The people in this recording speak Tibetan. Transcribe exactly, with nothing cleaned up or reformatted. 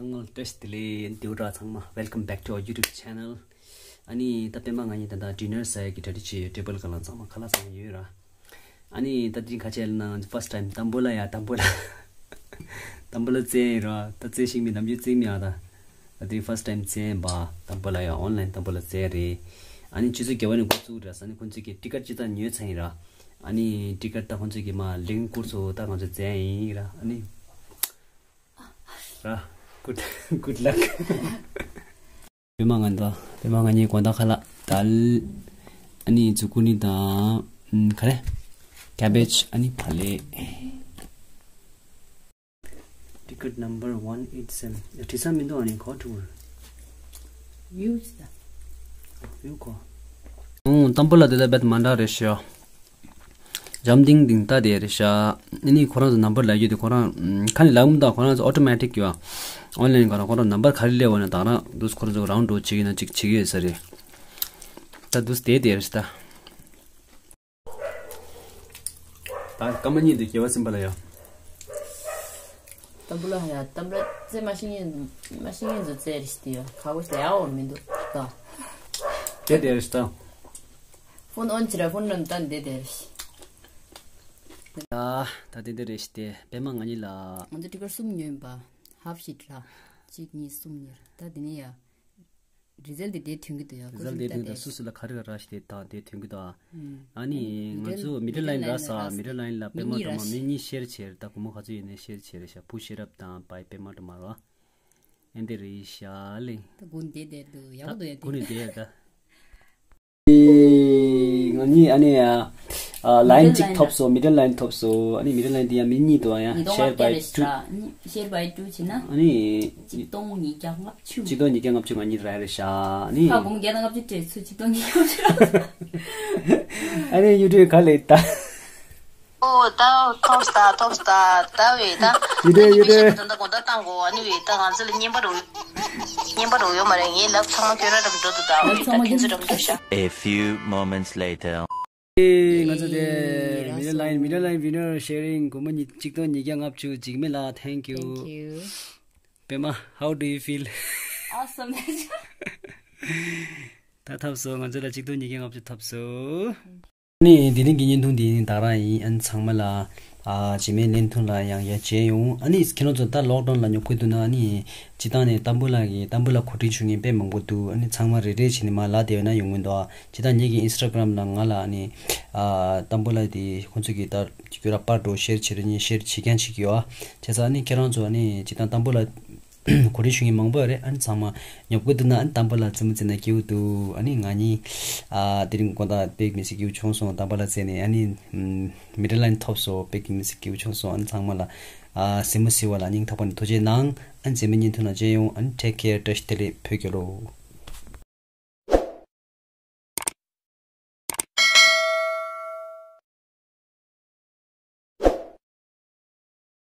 ང་བཀྲ་ཤིས་བདེ་ལེགས། འདི་འདྲ་ཚང་མ། Welcome back to our YouTube channel. ཨ་ནི་ད་པད་མ་ང་གཉིས་ད་ལྟ་dinner ཟ་ཡག་གི་གྲ་སྒྲིག་བྱས་ཡོད། ཊེ་བལ་སྒང་ལ་ཚང་མ་ཁ་ལག་ཚང་མ་ཡོད་ར། ཨ་ནི་ད་དེ་རིང་ཁ་ཆེ་ལ་ན་first time ཏམ་བུ་ལ་ཡ། ཏམ་བུ་ལ། ཏམ་བུ་ལ་རྩེ་ཡིན་ར། ད་རྩེ་ཤེས་མི་ནམ་རྒྱུན་རྩེ་མི་ཨ། ད་ད་དེ་རིང་first time རྩེ་ཡིན་པ། ཏམ་བུ་ལ་ཡ། online ཏམ་བུ་ལ་རྩེ་རེད། ཨ་ནི་ཆུ་ཚོད་བརྒྱད་པ་ནས་འགོ་བཙུགས་ར། ཨ་ནི་ཁོང་ཚོས་ཀྱི་ཊི་ཀེཊ་ཅི་ཙམ་ཉོས་ཚར་ཡིན་ར། ཨ་ནི་ཊི་ཀེཊ་ད་ཁོང་ཚོས་ཀྱི་མ་ལེན་བསྐུར་སོང་། ད་ང་ཚོ་རྩེ་ཡིན་ར། ཨ་ནི་ར། Good, good luck. པད་མ་ང་ད། པད་མ་ང་གཉིས་དགོང་དག་ཁ་ལག་དལ། ཨ་ནི་ཛུ་ཀུ་ནི་དང་། ཨམ། ག་རེ། cabbage། ཨ་ནི་བག་ལེབ། Ticket number one eight seven. ཡ། དྲི་ས་མི་འདུག་ཨ་ནི་གོ་ཐུག་ཡུ་ཙི་ད། ཡུ་གོ། ཨོ། ཏམ་བུ་ལ་དེ་ད་བེད་མ་འདྲ་རེད་ཤག་འཇམ་ཐིང་ཐིང་ལྟ་དེ་རེད་ཤག་ཨ་ནི་ཁོ་རང་ཚོ་ནམ་བར་ལབ་རྒྱུ་དེ་ཁོ་རང་ཁ་ནས་ལབ་མི་འདུག་ཁོ་རང་ཚོ་ཨོ་ཊོ་མེ་ཊིག་ཡོད། ཨོན་ལན་ག་རང་ཁོ་རང་ནམ་བར་ག་རེ་སླེབས་པ་ན་ད་རང་དུས་ཁོ་རང་ཚོ་རའུན་ཌི་བྱེད་ཀྱི་ན་ཅིག་བྱེད་ཀྱི་ཡོད་ས་རེད། ད་དུས་དེ་དེ་རེད་ཤག་ད་སྐར་མ་གཉིས་དེ་རྒྱལ་བ་སེམས་དཔའ་ལ་ཡོད། ཏམ་བུ་ལ་ཡ། ཏམ་བུ་ལ་རྩེ་མ་ཤེས་མཁན། མ་ཤེས་མཁན་ཚོ་རྩེ་རེད་ཤག་དེ་ཡ་ཁ་བོ་ཞིག་ཡག་པོ་མི་འདུག་ད། དེ་དེ་རེད་ཤག་ད། ཕོན་ཨོན་བྱེད་ར། ཕོན་ནང་ད་འདི་དེ་རེད་ཤག་ད་ད་དེ་དེ་རེད་ཤག་དེ་པད་མ་ང་གཉིས་ལ། ང་ཚོ་ཊི་ཀེཊ་གསུམ་ཉོས་ཡིན་པ། ཧབ་ཤིཊ་ར། གཅིག་གཉིས་གསུམ་ཉོས་ར། ད་དེ་ནས་ཡ། རི་ཛལ་ཊི་དེ་ཐོན་གྱི་འདུག་ཡ། རི་ཛལ་ཊི་དེ་ཐོན་གྱི་འདུག་སུ་སུ་ལ་ག་རེ་ག་རེ་ཞིག་དེ་དང་དེ་ཐོན་གྱི་འདུག་ཨ་ནི་ང་ཚོ་མི་ཌལ་ལའིན་རག་ས། མི་ཌལ་ལའིན་ལ་པད་མ་སྒྲོལ་མ། མི་གཉིས་ཤེར་བྱས་རེད། ད་སྒོར་མོ་ག་ཚོད་ཡོད་ནའི་ཤེར་བྱས་རེད་ཤག་བུ་ཤེས་རབ་དང་བའི་པད་མ་སྒྲོལ་མ་རོ། ཨེ་འདི་རེད་ཤག་ལེ། ད་དགུན་དེ་བསྡད་འདུག་ཡག་པོ་འདུག་ཡ། དགུན་ནས་བསྡད་ཡ་ད། ང་གཉིས་ཨ་ནི་ཡ། ཨ། ལའིན་གཅིག་ཐོབ་སོང་། མི་ཌལ་ལའིན་ཐོབ་སོང་། ཨ་ནི་མི་ཌལ་ལའིན་དེ་ཡང་མི་གཉིས་འདུག་ཡ། ཉིས་སྟོང་ཤེར་བའི་ཊུ། ཤེར་བའི་ཊུ་བྱས་ན། ཨ་ནི་གཅིག་སྟོང་ཉིས་བརྒྱ་ལྔ་བཅུ། གཅིག་སྟོང་ཉིས་བརྒྱ་ལྔ་བཅུ་ང་གཉིས་རག་རེད་ཤག་ཨ་ནི་ཁ་སྒོར་མོ་བརྒྱ་དང་ལྔ་བཅུ་སྤྲད་ཚུར་གཅིག་སྟོང་ཉིས་བརྒྱ་ལྔ་བཅུ་རག་ཨ་ནི་ཡུ་ཊུབ་ག་ལེ་ད། ཨོ། ད་ཐོབ་ས་ཐོབ་ས་ད་བས་ད། ཡུ་ཊུབ་ཡུ་ཊུབ། ད་ད་གོ་ད་བཏང་གོ་ཨ་ནི་བས་ད་ང་ཚོ་ལ་རྔན་པ་རུ། རྔན་པ་རུ་ཡོད་མ་རེད། ངའི་ལབ་ཚང་མ་ཁྱོད་རང་འགྲམ་འགྲོ་འདུག་ད་བས་ད་ཁྱོད་ཚོ་འགྲམ་འགྲོ་ཤག A few moments later. ཨེ། ང་ཚོ་དེ་ཡེ། མི་ཌལ་ལའིན། རག་སོང་། མི་ཌལ་ལའིན་ཝི་ནར་ཤེར་རིང་སྒོར་མོ་ཉིས། གཅིག་སྟོང་ཉིས་བརྒྱ་ལྔ་བཅུ། འཇིགས་མེད་ལགས། Thank you. Thank you. པད་མ། How do you feel? Awesome. ད་ཐོབ་སོང་། ང་ཚོ་ལ་གཅིག་སྟོང་ཉིས་བརྒྱ་ལྔ་བཅུ་ཐོབ་སོང་། ཨ་ནི་དེ་རིང་གི་བརྙན་ཐུང་འདི་ནི་ད་རང་ཡིན། ཨ་ནི་ཚང་མ་ལ། ཨ། རྗེས་མའི་བརྙན་ཐུང་ལ་ཡང་ཡར་མཇལ་ཡོང་། ཨ་ནི་ཁྱེད་རང་ཚོ་ད་ལོག་ཌའུན་ལ་ཉོབ་ཀྱི་འདུག་ན། ཨ་ནི་སྤྱིར་བཏང་ནས་ཏམ་བུ་ལ་གི། ཏམ་བུ་ལ་གོ་སྒྲིག་ཞུ་མཁན་དཔེ་མང་པོ་འདུག་ཨ་ནི་ཚང་མ་རེ་རེ་བྱས་ནས་མར་ལབ་བསྡད་ཡོད་ན་ཡོང་གི་འདུག་ཨ། སྤྱིར་བཏང་ངེད་ཀྱི་ཨིན་སི་ཊ་གྷ་རམ་ལ་ང་ལ་ཨ་ནི། ཨ། ཏམ་བུ་ལ་དེ་ཁོང་ཚོ་གིས་ད་ཁྱོད་རང་པར་འགྲོ་ཤེར་བྱེད་རེད། ངས་ཤེར་བྱེད་རྐྱང་བྱེད་ཀྱི་ཡོད་ཨ། བྱས་ཙང་ཨ་ནི་ཁྱེད་རང་ཚོ་ཨ་ནི་སྤྱིར་བཏང་ཏམ་བུ་ལ་གོ་སྒྲིག་ཞུ་མཁན་མང་པོ་ཡོད་རེད། ཨ་ནི་ཚང་མ་ཉོབ་ཀྱི་འདུག་ན། ཨ་ནི་ཏམ་བུ་ལ་རྩེད་མོ་རྩེས་ན་སྐྱིད་པོ་འདུག་ཨ་ནི་ང་གཉིས། ཨ། དེ་རིང་དགོང་དག་དཔེ་མི་སྲིད་སྐྱིད་པོ་བྱུང་སོང་། ཏམ་བུ་ལ་རྩེས་ནས། ཨ་ནི་མི་ཌལ་ལའིན་ཐོབ་སོང་། དཔེ་མི་སྲིད་སྐྱིད་པོ་བྱུང་སོང་། ཨ་ནི་ཚང་མ་ལ། ཨ། གཟིགས་མོ་གཟིགས་པ་ལ་སྙིང་ཐག་པ་ནས་ཐུགས་རྗེ་གནང་། ཨ་ནི་རྗེས་མའི་བརྙན་ཐུང་ལ་མཇལ་ཡོང་། ཨ་ནི་take care. བཀྲ་ཤིས་བདེ་ལེགས། བོད་རྒྱལ་ལོ།